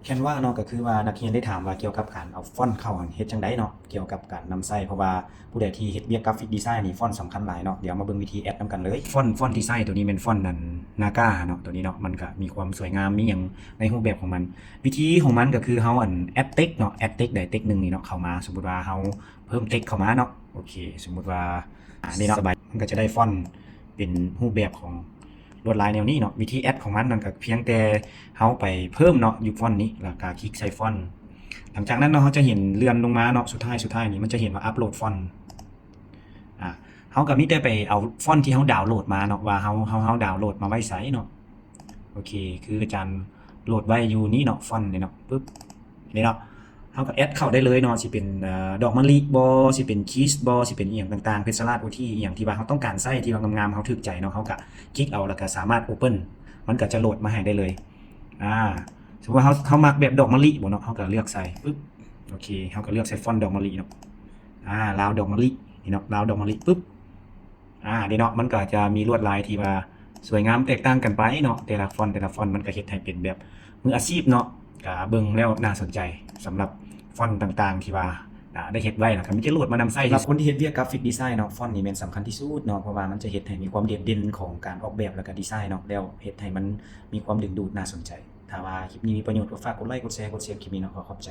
Canva ເນາະ ກໍຄືວ່ານັກຮຽນໄດ້ຖາມວ່າກ່ຽວກັບການເອົາຟອນເຂົ້າຫັ້ນເຮັດຈັ່ງໃດເນາະ ກ່ຽວກັບການນຳໃຊ້ ເພາະວ່າຜູ້ໃດທີ່ເຮັດວຽກກຣາຟິກດີໄຊນີ້ ຟອນສຳຄັນຫຼາຍເນາະ. ດຽວມາເບິ່ງວິທີແອັດນຳກັນເລີຍ. ຟອນ ຟອນທີ່ໃຊ້ໂຕນີ້ແມ່ນຟອນອັນນາກາເນາະ ໂຕນີ້ເນາະ ມັນກະມີຄວາມສວຍງາມ ມີຫຍັງໃນຮູບແບບຂອງມັນ. ວິທີຂອງມັນກໍຄືເຮົາອັນແອັດເຕັກເນາະ ແອັດເຕັກໃດເຕັກໜຶ່ງນີ້ເນາະ ເຂົ້າມາ. ສົມມຸດວ່າເຮົາເພີ່ມເຕັກເຂົ້າມາເນາະ ໂອເຄ ສົມມຸດວ່າ ອາ ນີ້ເນາະ ມັນກໍຈະໄດ້ຟອນເປັນຮູບແບບຂອງລວດລາຍແນວນີ້ເນາະ. ວິທີແອັດຂອງມັນນັ້ນກໍພຽງແຕ່ເຮົາໄປເພີ່ມເນາະ ຢູ່ຟອນນີ້ ແລ້ວກໍຄລິກໃສ່ຟອນ. ຫຼັງຈາກນັ້ນເນາະ ເຮົາຈະເຫັນເລື່ອນລົງມາເນາະ ສຸດທ້າຍ ສຸດທ້າຍນີ້ມັນຈະເຫັນວ່າອັບໂຫຼດຟອນ. ອາ ເຮົາກໍມີແຕ່ໄປເອົາຟອນທີ່ເຮົາດາວໂຫຼດມາເນາະ ວ່າເຮົາ ເຮົາ ເຮົາດາວໂຫຼດມາໄວ້ໃສເນາະ. ໂອເຄ ຄືອາຈານໂຫຼດໄວ້ຢູ່ນີ້ເນາະ ຟອນນີ້ເນາະ ປຶບ ນີ້ເນາະ ເຮົາກໍແອັດເຂົ້າໄດ້ເລີຍເນາະ ຊິເປັນ ເອີ ດອກມະລິບໍ ຊິເປັນຄິດບໍ ຊິເປັນອີ່ຫຍັງຕ່າງໆ ເພັດສະລາດ ໂອທີ ອີ່ຫຍັງທີ່ວ່າເຮົາຕ້ອງການໃຊ້ ທີ່ວ່າງາມໆ ເຮົາຖືກໃຈເນາະ ເຮົາກໍຄລິກເອົາ ແລ້ວກໍສາມາດ Open ມັນກໍຈະໂຫຼດມາໃຫ້ໄດ້ເລີຍ. ອາ ສົມມຸດວ່າເຮົາ ເຮົາມັກແບບດອກມະລິບໍເນາະ ເຮົາກໍເລືອກໃສ່ ປຶບ ໂອເຄ ເຮົາກໍເລືອກໃສ່ຟອນດອກມະລິເນາະ ອາ ລາວດອກມະລິ ນີ້ເນາະ ລາວດອກມະລິ ປຶບ ອາ ນີ້ເນາະ ມັນກໍຈະມີລວດລາຍທີ່ວ່າສວຍງາມແຕກຕ່າງກັນໄປເນາະ ແຕ່ລະຟອນ ແຕ່ລະຟອນ ມັນກໍເຮັດໃຫ້ເປັນແບບມືອາຊີບເນາະ. ກະເບິ່ງແລ້ວໜ້າສົນໃຈ ສຳລັບຟອນຕ່າງໆທີ່ວ່າ ອາ ໄດ້ເຮັດໄວ້ ແລ້ວກໍມີແຕ່ໂຫຼດມານຳໃຊ້. ສຳລັບຄົນທີ່ເຮັດວຽກກຣາຟິກດີໄຊເນາະ ຟອນນີ້ແມ່ນສຳຄັນທີ່ສຸດເນາະ ເພາະວ່າມັນຈະເຮັດໃຫ້ມີຄວາມໂດດເດັ່ນຂອງການອອກແບບ ແລ້ວກໍດີໄຊເນາະ ແລ້ວເຮັດໃຫ້ມັນມີຄວາມດຶງດູດໜ້າສົນໃຈ. ຖ້າວ່າຄລິບນີ້ມີປະໂຫຍດ ກໍຝາກກົດໄລ ກົດແຊ ກົດເຊບຄລິບນີ້ເນາະ ຂໍຂອບໃຈ.